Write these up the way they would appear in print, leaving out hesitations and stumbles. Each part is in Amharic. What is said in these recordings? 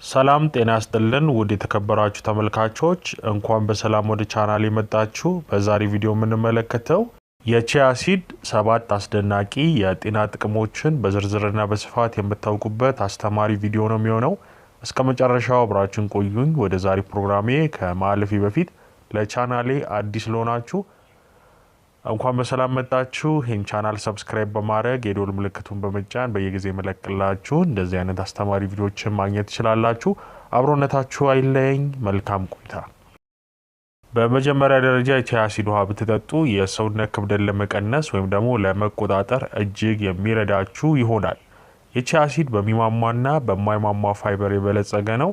ሰላም ጤና ያስጥልን ውድ የተከበራችሁ ተመልካቾች፣ እንኳን በሰላም ወደ ቻናል የመጣችሁ። በዛሬ ቪዲዮ የምንመለከተው የ chia seed 7 አስደናቂ የጤና ጥቅሞችን በዝርዝርና በስፋት የምታውቁበት አስተማሪ ቪዲዮ ነው የሚሆነው። እስከ መጨረሻው አብራችሁን ቆዩኝ። ወደ ዛሬ ፕሮግራሜ ከማለፌ በፊት ለቻናሌ አዲስ ለሆናችሁ እንኳን በሰላም መጣችሁ። ይህን ቻናል subscribe በማድረግ የደወል ምልክቱን በመጫን በየጊዜ የምለቅላችሁ እንደዚህ አይነት አስተማሪ ቪዲዮዎችን ማግኘት ትችላላችሁ። አብሮነታችሁ አይለየኝ። መልካም ቆይታ። በመጀመሪያ ደረጃ የ chia seed ውሃ ብትጠጡ የሰውነት ክብደት ለመቀነስ ወይም ደግሞ ለመቆጣጠር እጅግ የሚረዳችሁ ይሆናል። የ chia seed በሚሟሟና በማይሟሟ ፋይበር የበለጸገ ነው።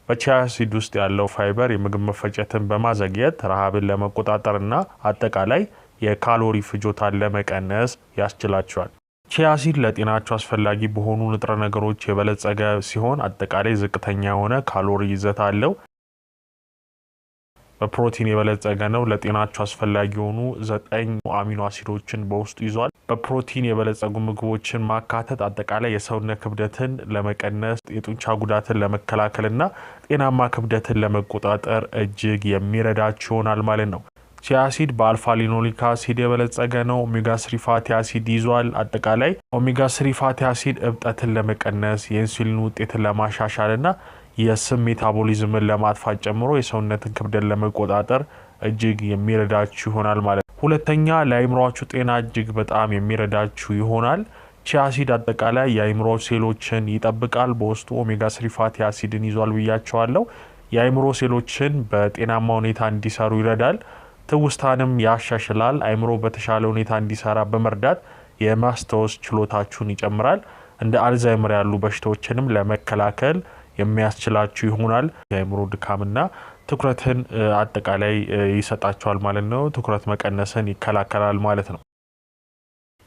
በ chia seed ውስጥ ያለው ፋይበር የምግብ መፈጨትን በማዘግየት ረሃብን ለመቆጣጠርና አጠቃላይ የካሎሪ ፍጆታን ለመቀነስ ያስችላቸዋል። Chia seed ለጤናቸው አስፈላጊ በሆኑ ንጥረ ነገሮች የበለጸገ ሲሆን አጠቃላይ ዝቅተኛ የሆነ ካሎሪ ይዘት አለው። በፕሮቲን የበለጸገ ነው። ለጤናቸው አስፈላጊ የሆኑ 9 አሚኖ አሲዶችን በውስጡ ይዟል። በፕሮቲን የበለጸጉ ምግቦችን ማካተት አጠቃላይ የሰውነት ክብደትን ለመቀነስ፣ የጡንቻ ጉዳትን ለመከላከልና ጤናማ ክብደትን ለመቆጣጠር እጅግ የሚረዳችሁ ይሆናል ማለት ነው። Chia seed በ alpha linolenic acid የበለጸገ ነው። Omega 3 fatty acid ይዟል። አጠቃላይ omega 3 fatty acid እብጠትን ለመቀነስ፣ የኢንሱሊን ውጤትን ለማሻሻልና የስብ metabolism ን ለማጥፋት ጨምሮ የሰውነትን ክብደት ለመቆጣጠር እጅግ የሚረዳችሁ ይሆናል ማለት ነው። ሁለተኛ፣ ለአይምሯችሁ ጤና እጅግ በጣም የሚረዳችሁ ይሆናል። Chia seed አጠቃላይ የአይምሮ ሴሎችን ይጠብቃል። በውስጡ omega 3 fatty acid ን ይዟል ብያችኋለሁ። የአይምሮ ሴሎችን በጤናማ ሁኔታ እንዲሰሩ ይረዳል። ትውስታንም ያሻሽላል። አይምሮ በተሻለ ሁኔታ እንዲሰራ በመርዳት የማስታወስ ችሎታችሁን ይጨምራል። እንደ አልዛይመር ያሉ በሽታዎችንም ለመከላከል የሚያስችላችሁ ይሆናል። የአእምሮ ድካምና ትኩረትን አጠቃላይ ይሰጣቸዋል ማለት ነው። ትኩረት መቀነስን ይከላከላል ማለት ነው።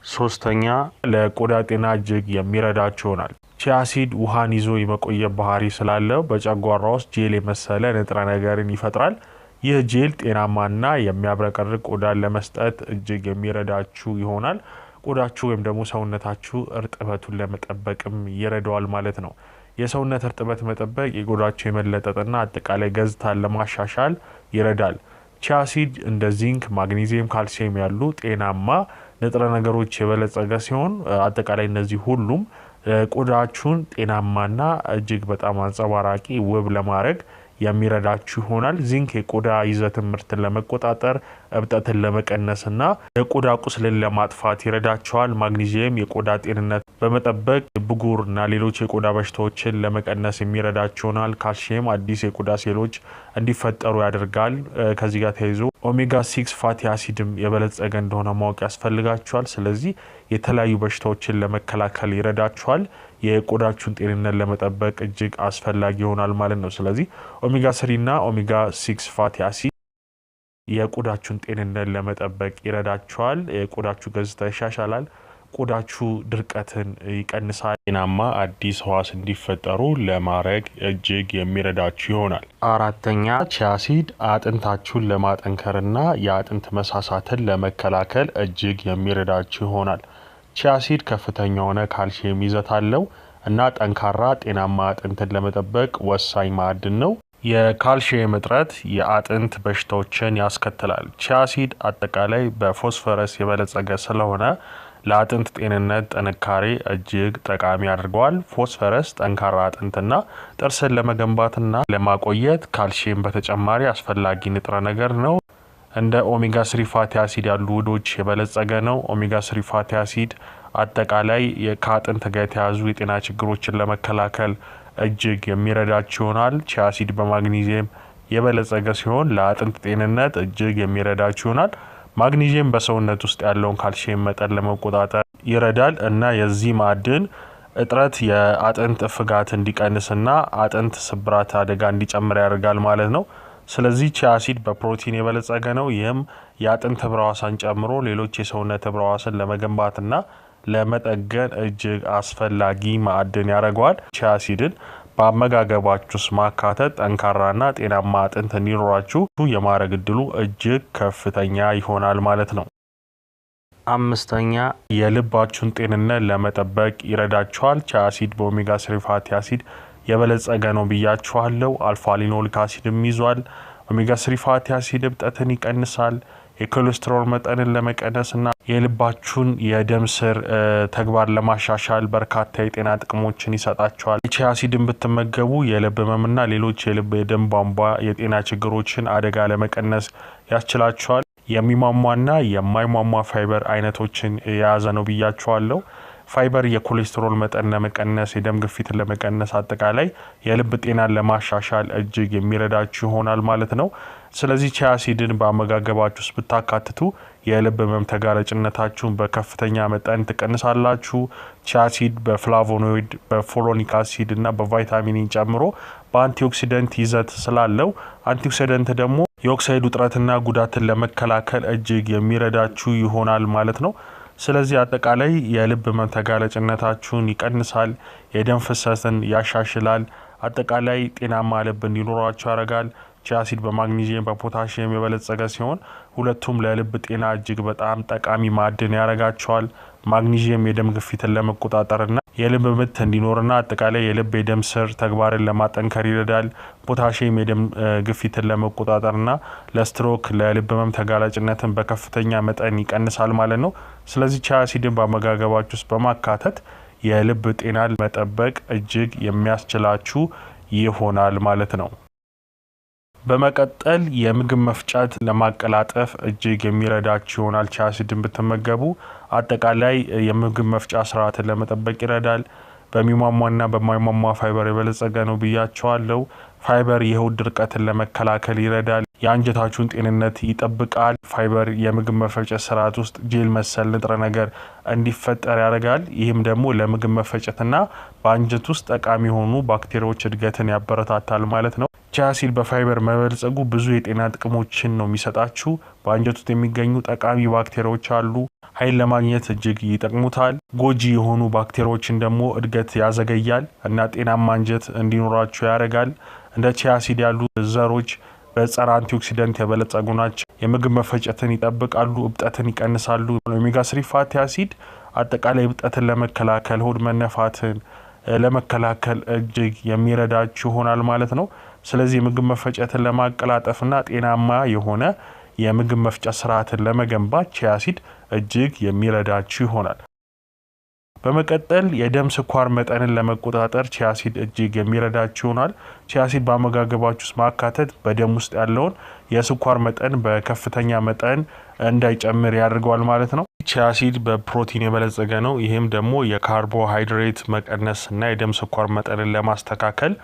ሶስተኛ፣ ለቆዳ ጤና እጅግ የሚረዳችሁ ይሆናል። Chia seed ውሃን ይዞ የመቆየት ባህሪ ስላለው በጨጓራ ውስጥ ጄል የመሰለ ንጥረ ነገርን ይፈጥራል። ይህ ጄል ጤናማና የሚያብረቀርቅ ቆዳን ለመስጠት እጅግ የሚረዳችሁ ይሆናል። ቆዳችሁ ወይም ደግሞ ሰውነታችሁ እርጥበቱን ለመጠበቅም ይረዳዋል ማለት ነው። የሰውነት እርጥበት መጠበቅ የቆዳችሁ የመለጠጥና አጠቃላይ ገጽታን ለማሻሻል ይረዳል። Chia seed እንደ ዚንክ፣ ማግኒዚየም፣ ካልሲየም ያሉ ጤናማ ንጥረ ነገሮች የበለጸገ ሲሆን አጠቃላይ እነዚህ ሁሉም ቆዳችሁን ጤናማና እጅግ በጣም አንጸባራቂ ውብ ለማድረግ የሚረዳችሁ ይሆናል። ዚንክ የቆዳ ይዘትን ምርትን ለመቆጣጠር፣ እብጠትን ለመቀነስና የቆዳ ቁስልን ለማጥፋት ይረዳቸዋል። ማግኒዚየም የቆዳ ጤንነት በመጠበቅ ብጉር እና ሌሎች የቆዳ በሽታዎችን ለመቀነስ የሚረዳችሁ ይሆናል። ካልሲየም አዲስ የቆዳ ሴሎች እንዲፈጠሩ ያደርጋል። ከዚህ ጋር ተያይዞ omega 6 fatty acid ም የበለጸገ እንደሆነ ማወቅ ያስፈልጋችኋል። ስለዚህ የተለያዩ በሽታዎችን ለመከላከል ይረዳችኋል። የቆዳችሁን ጤንነት ለመጠበቅ እጅግ አስፈላጊ ይሆናል ማለት ነው። ስለዚህ omega 3 እና omega 6 fatty acid የቆዳችሁን ጤንነት ለመጠበቅ ይረዳችኋል። የቆዳችሁ ገጽታ ይሻሻላል። ቆዳችሁ ድርቀትን ይቀንሳል። ጤናማ አዲስ ህዋስ እንዲፈጠሩ ለማድረግ እጅግ የሚረዳችሁ ይሆናል። አራተኛ፣ chia seed አጥንታችሁን ለማጠንከርና የአጥንት መሳሳትን ለመከላከል እጅግ የሚረዳችሁ ይሆናል። Chia seed ከፍተኛ የሆነ ካልሲየም ይዘት አለው እና ጠንካራ ጤናማ አጥንትን ለመጠበቅ ወሳኝ ማዕድን ነው። የካልሽየም እጥረት የአጥንት በሽታዎችን ያስከትላል። Chia seed አጠቃላይ በፎስፈረስ የበለጸገ ስለሆነ ለአጥንት ጤንነት ጥንካሬ እጅግ ጠቃሚ አድርገዋል። ፎስፈረስ ጠንካራ አጥንትና ጥርስን ለመገንባትና ለማቆየት ካልሽየም በተጨማሪ አስፈላጊ ንጥረ ነገር ነው። እንደ omega 3 fatty acid ያሉ ውህዶች የበለጸገ ነው። Omega 3 fatty acid አጠቃላይ ከአጥንት ጋር የተያዙ የጤና ችግሮችን ለመከላከል እጅግ የሚረዳችሁ ይሆናል። Chia seed በማግኒዚየም የበለጸገ ሲሆን ለአጥንት ጤንነት እጅግ የሚረዳችሁ ይሆናል። ማግኒዚየም በሰውነት ውስጥ ያለውን ካልሲየም መጠን ለመቆጣጠር ይረዳል እና የዚህ ማዕድን እጥረት የአጥንት እፍጋት እንዲቀንስና አጥንት ስብራት አደጋ እንዲጨምር ያደርጋል ማለት ነው። ስለዚህ chia seed በፕሮቲን የበለጸገ ነው። ይህም የአጥንት ህብረ ሕዋሳን ጨምሮ ሌሎች የሰውነት ህብረ ሕዋስን ለመገንባትና ለመጠገን እጅግ አስፈላጊ ማዕድን ያደርገዋል። Chia seed ን በአመጋገባችሁ ውስጥ ማካተት ጠንካራና ጤናማ አጥንት እንዲኖራችሁ የማድረግ እድሉ እጅግ ከፍተኛ ይሆናል ማለት ነው። አምስተኛ፣ የልባችሁን ጤንነት ለመጠበቅ ይረዳችኋል። Chia seed በ omega 3 fatty acid የበለጸገ ነው ብያችኋለሁ። Alpha linoleic acid ም ይዟል። Omega 3 fatty acid እብጠትን ይቀንሳል። የኮሌስትሮል መጠንን ለመቀነስና የልባችሁን የደም ስር ተግባር ለማሻሻል በርካታ የጤና ጥቅሞችን ይሰጣቸዋል። Chia seed ን ብትመገቡ የልብ ህመምና ሌሎች የልብ የደም ቧንቧ የጤና ችግሮችን አደጋ ለመቀነስ ያስችላቸዋል። የሚሟሟና የማይሟሟ ፋይበር አይነቶችን የያዘ ነው ብያችኋለሁ። ፋይበር የኮሌስትሮል መጠን ለመቀነስ፣ የደም ግፊትን ለመቀነስ፣ አጠቃላይ የልብ ጤናን ለማሻሻል እጅግ የሚረዳችሁ ይሆናል ማለት ነው። ስለዚህ chia seed ን በአመጋገባችሁ ውስጥ ብታካትቱ የልብ ህመም ተጋላጭነታችሁን በከፍተኛ መጠን ትቀንሳላችሁ። Chia seed በ flavonoid፣ በ ferulic acid እና በቫይታሚንን ጨምሮ በ antioxidant ይዘት ስላለው antioxidant ደግሞ የኦክሳይድ ውጥረትና ጉዳትን ለመከላከል እጅግ የሚረዳችሁ ይሆናል ማለት ነው። ስለዚህ አጠቃላይ የልብ ህመም ተጋላጭነታችሁን ይቀንሳል፣ የደም ፍሰትን ያሻሽላል፣ አጠቃላይ ጤናማ ልብ እንዲኖራችሁ ያደርጋል። Chia seed በማግኒዚየም በፖታሽየም የበለጸገ ሲሆን ሁለቱም ለልብ ጤና እጅግ በጣም ጠቃሚ ማዕድን ያደርጋቸዋል። ማግኒዚየም የደም ግፊትን ለመቆጣጠርና የልብ ምት እንዲኖርና አጠቃላይ የልብ የደም ስር ተግባርን ለማጠንከር ይረዳል። ፖታሽየም የደም ግፊትን ለመቆጣጠርና ለስትሮክ ለልብ ህመም ተጋላጭነትን በከፍተኛ መጠን ይቀንሳል ማለት ነው። ስለዚህ chia seed ን በአመጋገባችሁ ውስጥ በማካተት የልብ ጤናን መጠበቅ እጅግ የሚያስችላችሁ ይሆናል ማለት ነው። በመቀጠል የምግብ መፍጨት ለማቀላጠፍ እጅግ የሚረዳችሁ ይሆናል። Chia seed ን ብትመገቡ አጠቃላይ የምግብ መፍጫ ስርዓትን ለመጠበቅ ይረዳል። በሚሟሟና በማይሟሟ ፋይበር የበለጸገ ነው ብያችኋለሁ። ፋይበር የሆድ ድርቀትን ለመከላከል ይረዳል። የአንጀታችሁን ጤንነት ይጠብቃል። ፋይበር የምግብ መፈጨት ስርዓት ውስጥ ጄል መሰል ንጥረ ነገር እንዲፈጠር ያደርጋል። ይህም ደግሞ ለምግብ መፈጨትና በአንጀት ውስጥ ጠቃሚ የሆኑ ባክቴሪያዎች እድገትን ያበረታታል ማለት ነው። Chia seed በፋይበር መበልጸጉ ብዙ የጤና ጥቅሞችን ነው የሚሰጣችሁ። በአንጀት ውስጥ የሚገኙ ጠቃሚ ባክቴሪያዎች አሉ። ኃይል ለማግኘት እጅግ ይጠቅሙታል። ጎጂ የሆኑ ባክቴሪያዎችን ደግሞ እድገት ያዘገያል እና ጤናማ አንጀት እንዲኖራችሁ ያደርጋል። እንደ chia seed ያሉ ዘሮች በጸረ antioxidant የበለጸጉ ናቸው። የምግብ መፈጨትን ይጠብቃሉ፣ እብጠትን ይቀንሳሉ። Omega 3 fatty acid አጠቃላይ እብጠትን ለመከላከል፣ ሆድ መነፋትን ለመከላከል እጅግ የሚረዳችሁ ይሆናል ማለት ነው። ስለዚህ የምግብ መፈጨትን ለማቀላጠፍና ጤናማ የሆነ የምግብ መፍጫ ስርዓትን ለመገንባት chia seed እጅግ የሚረዳችሁ ይሆናል። በመቀጠል የደም ስኳር መጠንን ለመቆጣጠር chia seed እጅግ የሚረዳችሁ ይሆናል። Chia seed በአመጋገባችሁ ውስጥ ማካተት በደም ውስጥ ያለውን የስኳር መጠን በከፍተኛ መጠን እንዳይጨምር ያደርገዋል ማለት ነው። Chia seed በፕሮቲን የበለጸገ ነው። ይህም ደግሞ የካርቦሃይድሬት መቀነስ እና የደም ስኳር መጠንን ለማስተካከል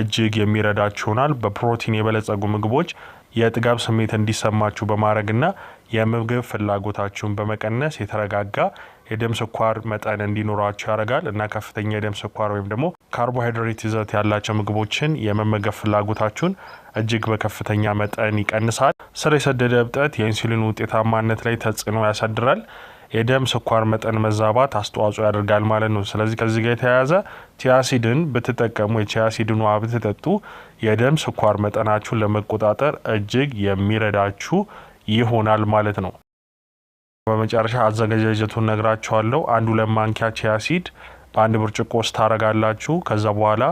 እጅግ የሚረዳችሁ ይሆናል። በፕሮቲን የበለጸጉ ምግቦች የጥጋብ ስሜት እንዲሰማችሁ በማድረግና የምግብ ፍላጎታችሁን በመቀነስ የተረጋጋ የደም ስኳር መጠን እንዲኖራችሁ ያደርጋል እና ከፍተኛ የደም ስኳር ወይም ደግሞ ካርቦሃይድሬት ይዘት ያላቸው ምግቦችን የመመገብ ፍላጎታችሁን እጅግ በከፍተኛ መጠን ይቀንሳል። ስር የሰደደ እብጠት የኢንሱሊን ውጤታማነት ላይ ተጽዕኖ ያሳድራል። የደም ስኳር መጠን መዛባት አስተዋጽኦ ያደርጋል ማለት ነው። ስለዚህ ከዚህ ጋር የተያያዘ chia seed ን ብትጠቀሙ፣ የ chia seed ን ውሃ ብትጠጡ የደም ስኳር መጠናችሁን ለመቆጣጠር እጅግ የሚረዳችሁ ይሆናል ማለት ነው። በመጨረሻ አዘገጃጀቱን ነግራችኋለሁ። 1-2 ማንኪያ chia seed በአንድ ብርጭቆ ውስጥ ታረጋላችሁ። ከዛ በኋላ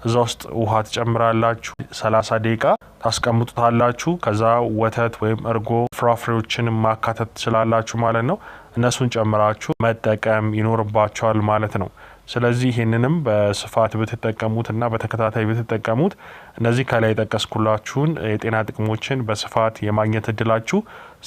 እዛ ውስጥ ውሃ ትጨምራላችሁ። 30 ደቂቃ ታስቀምጡታላችሁ። ከዛ ወተት ወይም እርጎ፣ ፍራፍሬዎችን ማካተት ትችላላችሁ ማለት ነው። እነሱን ጨምራችሁ መጠቀም ይኖርባችኋል ማለት ነው። ስለዚህ ይህንንም በስፋት ብትጠቀሙትና በተከታታይ ብትጠቀሙት እነዚህ ከላይ የጠቀስኩላችሁን የጤና ጥቅሞችን በስፋት የማግኘት እድላችሁ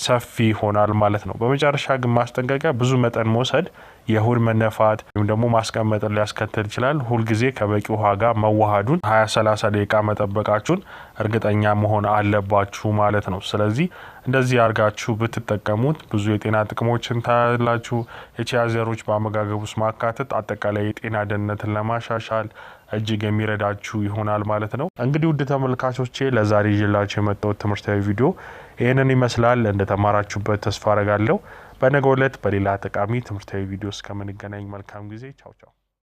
ሰፊ ይሆናል ማለት ነው። በመጨረሻ ግን ማስጠንቀቂያ፣ ብዙ መጠን መውሰድ የሆድ መነፋት ወይም ደግሞ ማስቀመጥን ሊያስከትል ይችላል። ሁልጊዜ ከበቂ ውሃ ጋር መዋሃዱን 20-30 ደቂቃ መጠበቃችሁን እርግጠኛ መሆን አለባችሁ ማለት ነው። ስለዚህ እንደዚህ አድርጋችሁ ብትጠቀሙት ብዙ የጤና ጥቅሞችን ታያላችሁ። የቺያ ዘሮች በአመጋገብ ውስጥ ማካተት አጠቃላይ የጤና ደህንነትን ለማሻሻል እጅግ የሚረዳችሁ ይሆናል ማለት ነው። እንግዲህ ውድ ተመልካቾቼ ለዛሬ ይዤላችሁ የመጣሁት ትምህርታዊ ቪዲዮ ይህንን ይመስላል። እንደተማራችሁበት ተስፋ አረጋለሁ። በነገው ዕለት በሌላ ጠቃሚ ትምህርታዊ ቪዲዮ እስከምንገናኝ መልካም ጊዜ። ቻው ቻው።